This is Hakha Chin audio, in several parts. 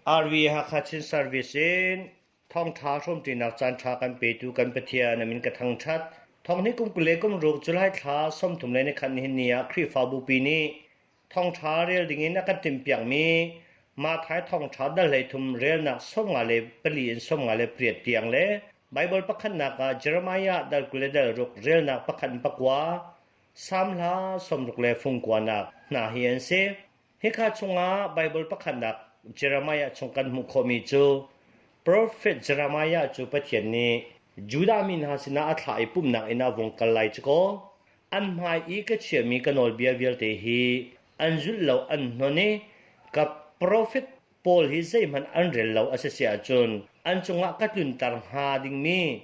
RV Hakha Chin Service in thawngṭha hrawmṭinak caanṭha kan petu kan Pathian a min ka thangṭhat. Thong hnih kum 20 le kum ruk July thla 30 le nikhat nihin ni ah Khrihfabu pi nih thawngṭha rel dingin a kan timhpiakmi Matthai thawngṭha dal 13 relnak 54 in 58 tiang le Baibal pakhatnak ah Jeremiah dal 20 le dal ruk relnak pakhat in pakua Salm hla 60 le fung kuanak hna hi an si. Hika chungah Baibal pakhatnak Jeremiah chung kan hmuh khawhmi cu profet Jeremiah cu Pathian nih Judah mi hna sinah a thlah i pumhnak inn ah vung kal lai cu kaw an hmai i ka chiahmi ka nawlbia vialte hi an zulh lo an hnon i ka profet pawl hi zeihmanh an rel lo a si si ahcun an cungah ka tlunter hnga dingmi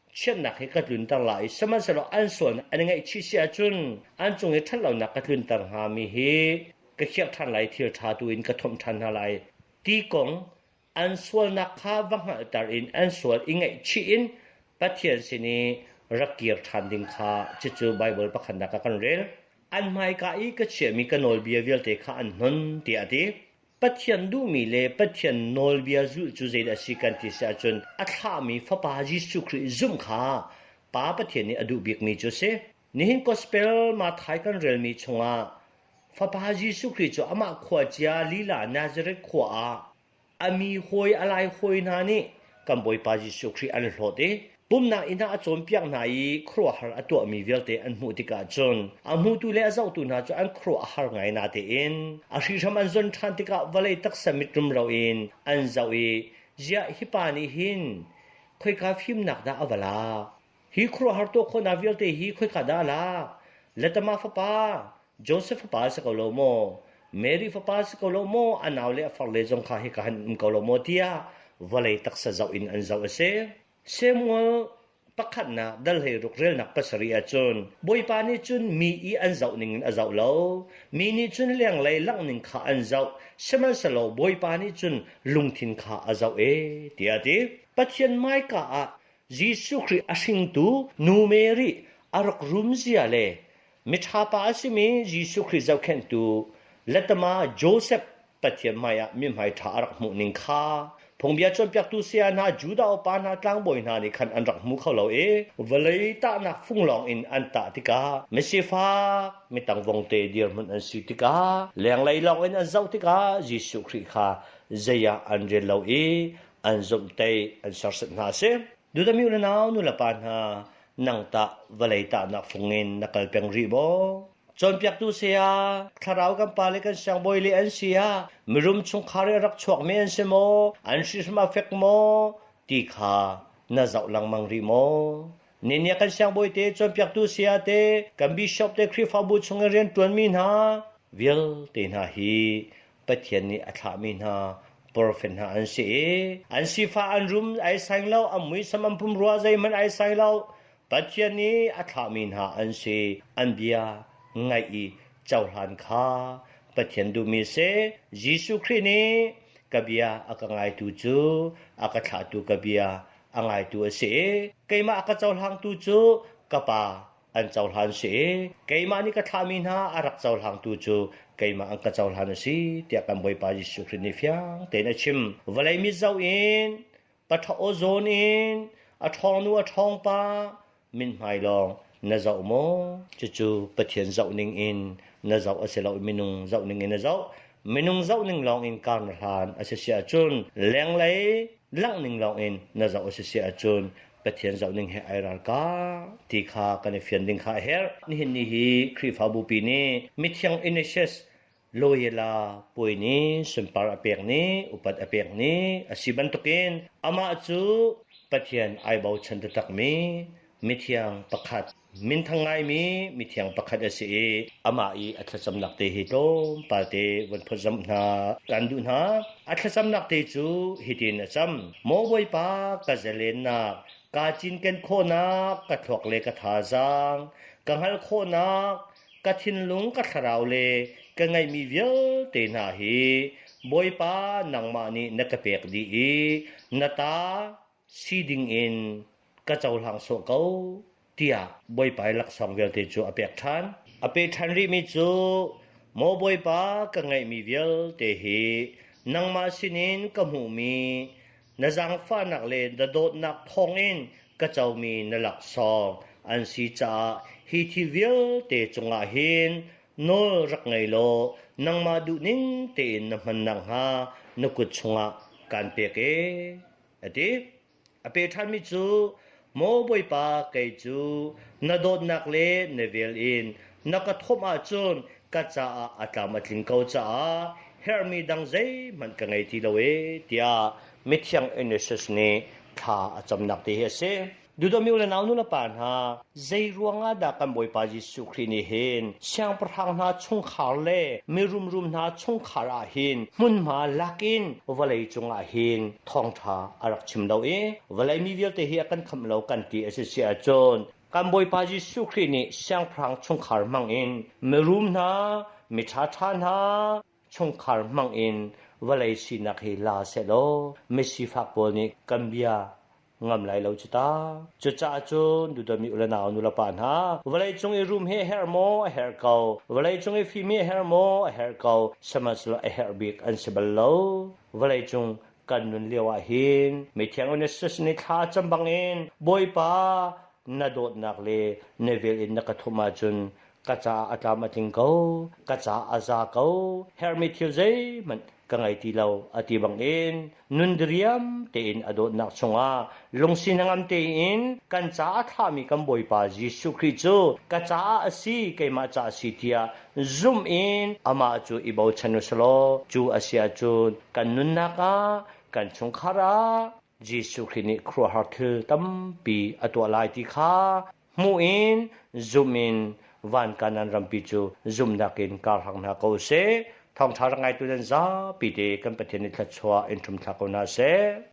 chiatnak hi ka tlunter lai i sihmanhsehlaw an sual an i ngaihchih si ahcun an cung i ṭhatlonak ka tlunter hngami hi ka khiak ṭhan lai thil ṭha tu in ka thomh ṭhan hna lai ti kong an sualnak kha va hngalhter in an sual i ngaihchih in Pathian sin i rak kir ṭhan ding kha cucu Baibal pakhatnak ah kan rel. An hmaika i ka chiahmi ka nawlbia vialte kha an hnon tiah a ti. Pathian duhmi le Pathian nawlbia zulh cu zeidah a si kan ti si ahcun a thlahmi Fapa Jesuh Khrih zumh kha Pa Pathian nih a duh bikmi cu a si. Nihin Gospel Matthai kan relmi chungah Fapa Jesuh Khrih cu amah khuacia lila Nazareth khua ah A mi hawi a lai hawi hna nih kan Bawipa Jesuh Khrih an hlawt i pumhnak inn ah a cawnpiak hna i khuaruahhar a tuahmi vialte an hmuh tikah cun a hmutu le a zohtu hna cu an khuaruah a har ngai natein a hrihhram an zon ṭhan tikah vawlei taksa mit rumro in an zoh i ziah hi pa nih hin khoika fimnak dah a va lak? Hi khuaruahhar tuah khawhnak vialte hi khoika dah a lak? Letama fapa Josef fapa a si ko lo maw? Mary fapa a si ko lo maw? A nau le a farle zong kha hika han um ko lo maw tiah vawlei taksa zoh in an zoh a si. Samuel pakhatnak dal 16 relnak pasarih ahcun Bawipa nih cun mi i an zoh ning in a zoh lo. Mi nih cun lenglei langh ning kha an zoh. Sihmanhsehlaw Bawipa nih cun lungthin kha a zoh e tiah a ti. Pathian hmaika ah Jesuh Khrih a hringtu nu Mary a rak rumzia le Miṭha pa a simi Jesuh Khrih zohkhenhtu letama Josef Pathian hmaiah mithmai ṭha a rak hmuh ning kha phungbia cawnpiaktu saya hna Judah upa hna tlangbawi hna nih khan an rak hmu kho lo i vawlei tahnak fung lawng in an tah tikah misifak mitang vongte dirhmun an si tikah lenglei lawng in an zoh tikah Jesuh Khrih kha zei ah an rel lo i an zomhtaih an sersiam hna a si. Dudami u le nau nu le pa hna nang tah vawlei tahnak fung in na kal peng rih maw? Cawnpiaktu saya, thlarau kan pa le kan siangbawi le an si ah mirum chungkhar i a rak chuakmi an si maw? An hrihrim a fek maw? Ti kha na zoh lengmang rih maw? Ninia kan siangbawi te, cawnpiaktu saya te, kan bishop te, Khrihfabu chung i rianṭuanmi hna vialte hna hi Pathian nih a thlahmi hna profet hna an si i an sifah an rum ai saing lo, an muisam an pumrua zeihmanh ai sai lo. Pathian nih a thlahmi hna an si. An bia ngaih i cohlan kha Pathian duhmi a si. Jesuh Khrih nih ka bia a ka ngaitu cu a ka thlahtu ka bia a ngaitu a si i keimah a ka cohlangtu cu ka Pa an cohlan si i keimah nih ka thlahmi hna a rak cohlangtu cu keimah an ka cohlan a si tiah kan Bawipa Jesuh Khrih nih fiang tein a chim. Vawlei mit zoh in paṭha aw zawn in a ṭhawngnu a ṭhawngpa mithmai lawng na zoh maw? Cucu Pathian zoh ning in na zoh a si lo i minung zoh ning in na zoh. Minung zoh ning lawng in kar na hlan a si si ahcun lenglei langh ning lawng in na zoh a si si ahcun Pathian zohning he ai ralkah ti kha kan i fian ding kha a herh. Nihin ni hi Khrihfabu pi nih mithiang Ignatius Loyola puai nih sunpar a pek ni, upat a pek ni a si bantukin amah cu Pathian ai bochan taktakmi mithiang pakhat minthang ngaimi mithiang pakhat a si i amah i a thlacamnak te hi tlawmpal te von phawtzamh hna kan duh hna. A thlacamnak te cu hitin a cam. Maw Bawipa ka zalennak, kaa cinken khawhnak, ka thluak le ka thazaang, ka hngalh khawhnak, ka thinlung ka thlarau le ka ngeihmi vialte hna hi Bawipa nangmah nih na ka pek dih i na ta si dingin ka cohlang sawh ko tiah Bawipa i laksawng vialte cu a pek ṭhan. A pe ṭhan rihmi cu, Maw Bawipa, ka ngeihmi vialte hi Nangmah sinin ka hmuhmi na zaangfahnak le na dawtnak thawngin ka comi na laksawng an si caah hi thil vialte cungah hin nawl rak ngei law nangmah duhning tein na hman nakhnga na kut chungah kaan pek ee, a ti. A pe ṭhanmi cu, Maw Bawipa, kei cu na dawtnak le na vel in na ka thawmh ahcun ka caah a tlam a tling ko caah herhmi dang zeihmanh ka ngei ti lo ee, tiah mithiang Ignatius nih thla a camnak te hi a si. Duhdawmi u le nau nu le pa hna, zei ruangah dah kan Bawipa Jesuh Khrih nih hin siangpahrang hna chungkhar le mirumrum hna chungkhar ah hin hmunhma lakin vawlei cungah hin thawngṭha a rak chim lo i vawlei mi vialte hi a kan khamh lo kan ti a si si ahcun kan Bawipa Jesuh Khrih nih siangpahrang chungkhar hmangin mirum hna, miṭhaṭha hna, chungkhar hmangin vawlei sinak hi la sehlaw misifak pawl nih kan bia ngam lai lo cu ta. Cucaah cun dudami u le nau nu le pa hna, vawleicung i rum hi a herh maw? A herh ko. Vawleicung i fim hi a herh maw? A herh ko. Sihmanhsehlaw a herh bik an si bal lo. Vawleicung kan nun lio ah hin mithiang Onesimus nih thla cam bangin Bawipa na dawtnak le na vel in na ka thumh ahcun ka caah a tlam a tling ko, ka caah a za ko, herhmi thil zeihmanh ka ngei ti lo a ti bangin nun diriam tein a dawtnak chungah lungsi hnangam tein kan caah a thlahmi kan Bawipa Jesuh Khrih cu ka caah a si keimah caah a si tiah zumh in amah cu i bochan u selaw cu a si ahcun kan nunnak ah kan chungkhar ah Jesuh Khrih nih khuaruahhar thil tampi a tuah lai ti kha hmuh in zumh in van kanan rampi cu zumhnak in kar hang hna ko seh. Thawngṭha rak ngaitu nan zapi te kan Pathian nih thluachuah in ṭhum thla ko hna seh.